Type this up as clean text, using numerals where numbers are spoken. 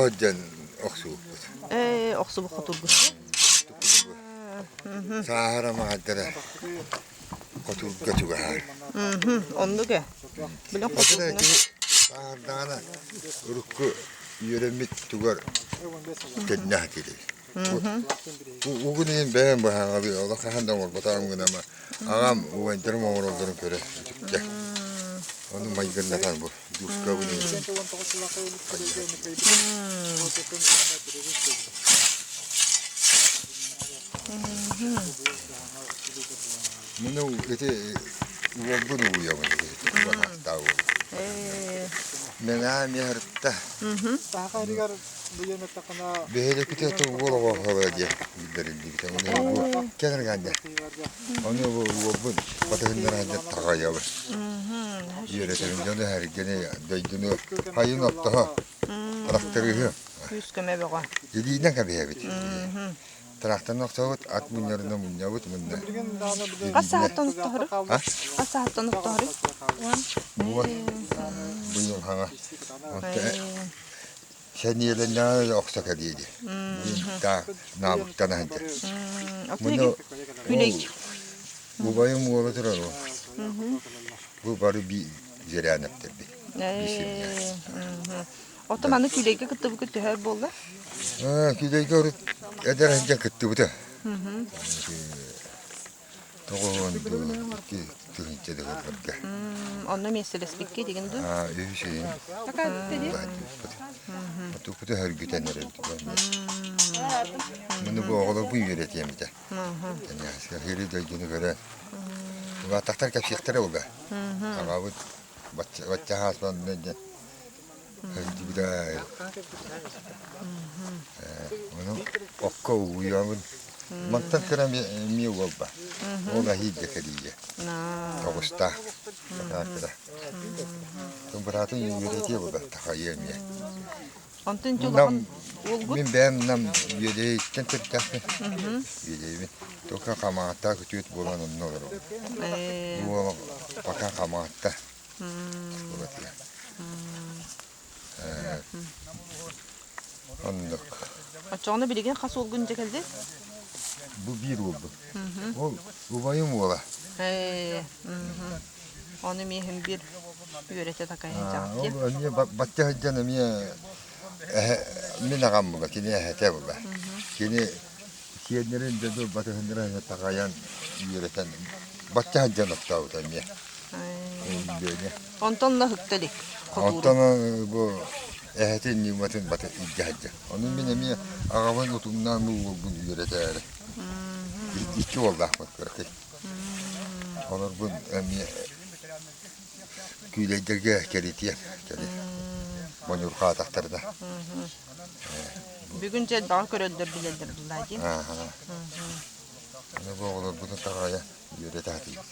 сылдьан охсубуппут. Ээ, охсубукка турбут. Сааһыра маһардара хотуурга чугаһаан. Оннук ээ. Билэн Хотун киһи сааһырдаҕына урукку үөрэммит тугар төннө сатыыр. Угун иһин бэйэм быһааҕалыы олох хаһан да оҥорботоҕум гынама аҕам убайдарым оҥороллорун көрө үтүктэ. Ону майгыннатан бу дуускабын иһин Муну ити уолбун угуйабын ити уол. Мэҥээ миһэртэ. Биһиги уол оҕо диэн биллэриллибитэ. Ону кэлэргэнде. Ону уолбун батыһыннаран таҕайабын. Үөрэтэрим дьону эргини дойдуну хайын оттоһо тракторыһы. Күүс көмө бөҕө. Илиинэн кэбиһэбит. Тракторын охсобут, ат мунньарынан мунньабыт мунна. Хас саһаттан оттоһору? Хас саһаттан оттоһору? Буон. Быйыл хаҥа. Сэниэлэннэҕэ охсо кэлиэ Та наабыктан аһынча. Муну убайым уола турар ол. Бу бары би зыряновтарбит. Оттон аны күүлэйгэ кыттыбыккыт төһө буолла? Күүлэйгэ урут эдэр сылдьан кыттыбыта. Тоҕуһун икки тыһыынча дыһылларга. Онно миэстэлэспиккэ дигин дуу? Үһүс иһин Туппута хөргүтэн эрэбит. Муну бу оҕолорбун үөрэтиэм этэ. Хири дойдуну көрөн. Улааттахтар кэпсиэхтэрэ уга. Аҕабыт бачча хаасман диэн Сылдьыбыта Ону окко угуйабын. Мантан кыра эмиэ уолба. Ол аһииргэ кэлиигэ. Тоҕустаах. Сатаан кыра. Быраатын үөрэтиэ буолла такайыа эмиэ. Онтон дьулахан уолгут? Мин бэйэм нам Үөдэйиттэн төрүттээхпин. Үөдэйбин. Только Хамаҕаттаах үтүөт буолан онно олоробун. Уол пока Хамаҕатта. Оннук. Оччоҕуна билигин хас уолгун дьэ кэлди? Бу биир уолбут. Ол убайым уола. Ону эмиэ иһин биир үөрэтэ такайан дьаҕыт Ол эмиэ бачча сылдьан эмиэ мин аҕам була, кини эһэтэ була. Кини сиэннэрин дьону батыһыннара такайан үөрэтэн бачча сылдьан оттообута эмиэ. Онтон да ыһыкта илик Онтон бу эһэтин ньыматын бата илдьэ сылдьар. Ону мин эмиэ аҕабын утумнаан бу уолбун үөрэтээри. Икки уоллаахпын кыракый. Олорбун эмиэ күүлэйдэргэ кэлитиэм кэлин. Моньурҕаатахтарына. Бүгүн дьэ элбэҕи көрөллөр билэллэр буллаа дии. Аны бу оҕолорбутун таҕайа үөрэтэ сатыыбыт.